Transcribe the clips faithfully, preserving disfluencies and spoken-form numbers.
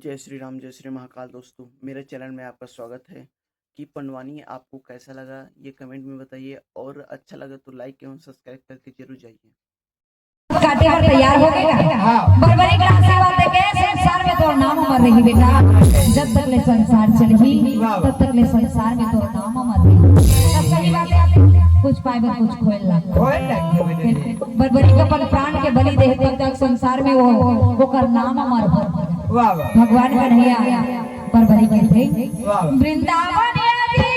जय श्री राम, जय श्री महाकाल। दोस्तों, मेरे चैनल में आपका स्वागत है। कीप पंडवानी, आपको कैसा लगा ये कमेंट में बताइए, और अच्छा लगा तो लाइक एवं सब्सक्राइब करके जरूर जाइए। काटे बर तैयार हो गे का? हाँ। बरबरी के आशीर्वाद देके संसार में तोर नाम अमर रही बेटा। जब तक ले संसार चलही, वाह, वाह। तब तक ले संसार में तोर नाम अमर रही। तब सही बात है, कुछ पाए बर कुछ खोए ला। खोए ला, खोए ला। बरबरी के अपन प्राण के बलि दे, तब तक संसार में वो, ओकर नाम अमर हो। वाह, वाह। भगवान कन्हैया बरबरी के थे। वाह, वाह। वृंदावन यदि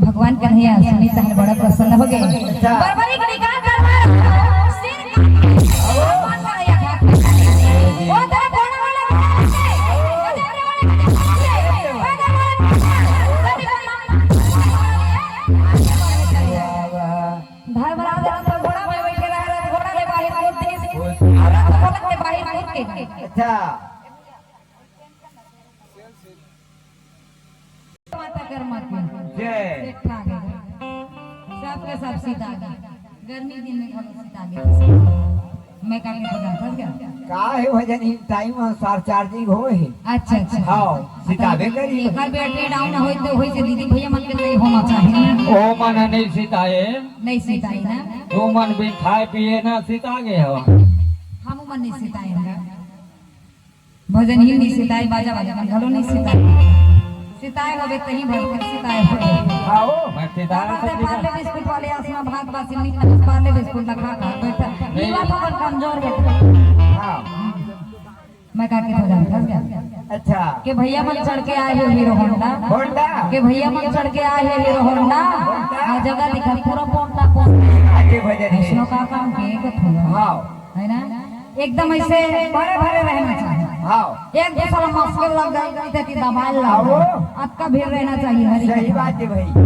भगवान कन्हैया सुनी तहन बड़ा प्रसन्न हो गए। अच्छा। बरबरी के निकाल दरबार, सिर काट के भगवान कन्हैया घाट में। ओ तेरे घोड़ा वाले घोड़ा से, गजब वाले गजब से, पैदल वाले पैदल से, सभी को नाम धर्मराज तो घोड़ा पे बैठे रहे, घोड़ा ले बाहर कूद दे, रथ पलट के बाहर कूद के। अच्छा। माता कर्मा की जय। सेठ आ गए। सबके सब सीता आ गए। गर्मी दिन में घलो सीता आ गए। मैं का के बजा, समझ गया? का हे भजन, ही टाइम अनुसार चार्जिंग हो ही। अच्छा, अच्छा। हाँ, सीताबे करी। एकर बैटरी डाउन होई तो होई से दीदी भैया मन के नहीं होना चाहिए। ओ मन नहीं सीताए। नहीं सीताई ना। ओ मन भी खाए पिए ना सीता गए हो। हम मन नहीं सीताए ना। भजन ही नहीं सिताए, बाजा बाजा मन घलो नहीं सिताए। सिताए होबे तही भजन सिताए होबे। आओ। मैं सिताए बाबा से से पार्ले बिस्कुट वाले आसमा भात बासी नहीं, पार्ले बिस्कुट ना खा खा बैठा। नहीं। ये बात अपन कमजोर है। हाँ। मैं का के भजन फंस गया। अच्छा। के भैया मन चढ़ के आए हे हीरो होंडा। होंडा। के भैया मन चढ़ के आए हे हीरो होंडा। होंडा। आ जगह दिखा पूरा पोंटा पोंटा। आके भजन है। ऐसनो का काम के एक थोड़ा। हाँ। है ना? एकदम ऐसे भरे भरे रहना चाहिए। हाँ। एक दूसरा मुश्किल लग जाए, इधर की दबाए लग जाए। हाँ, वो। अतका भीड़ रहना चाहिए, हरी सही बात है भाई।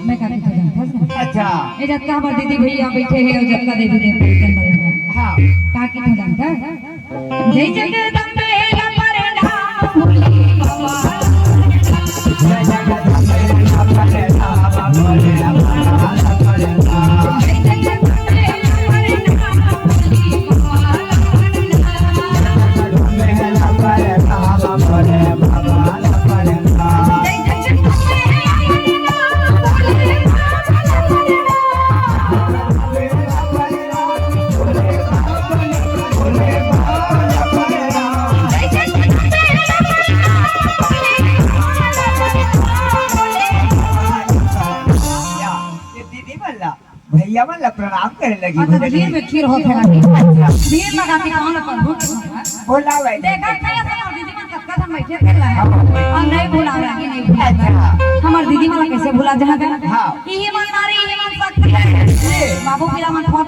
मैं का के भजन, फंस गया। अच्छा। ए जतका हमर दीदी भैया बैठे हे, जतका देवी देवता के भजन हे। हाँ। का के भजन था? जय जगदम्बे ला परनाम बोली बाबा। ला प्रणाम करे लगी। अच्छा, भैया भीड़ जी। में खीर होत हे ना। भीड़ लगा के कौन अपन भूत? बोला भाई। देखा था, सब दीदी मन कतका झन बैठे थे ला। और नहीं भुलावे लगी, नहीं भुलावे। अच्छा। हमर दीदी मन ला कैसे भुला जाएगा? हाँ। इही मन नारी, इही मन शक्ति। ये। बाबू पीला मन फोन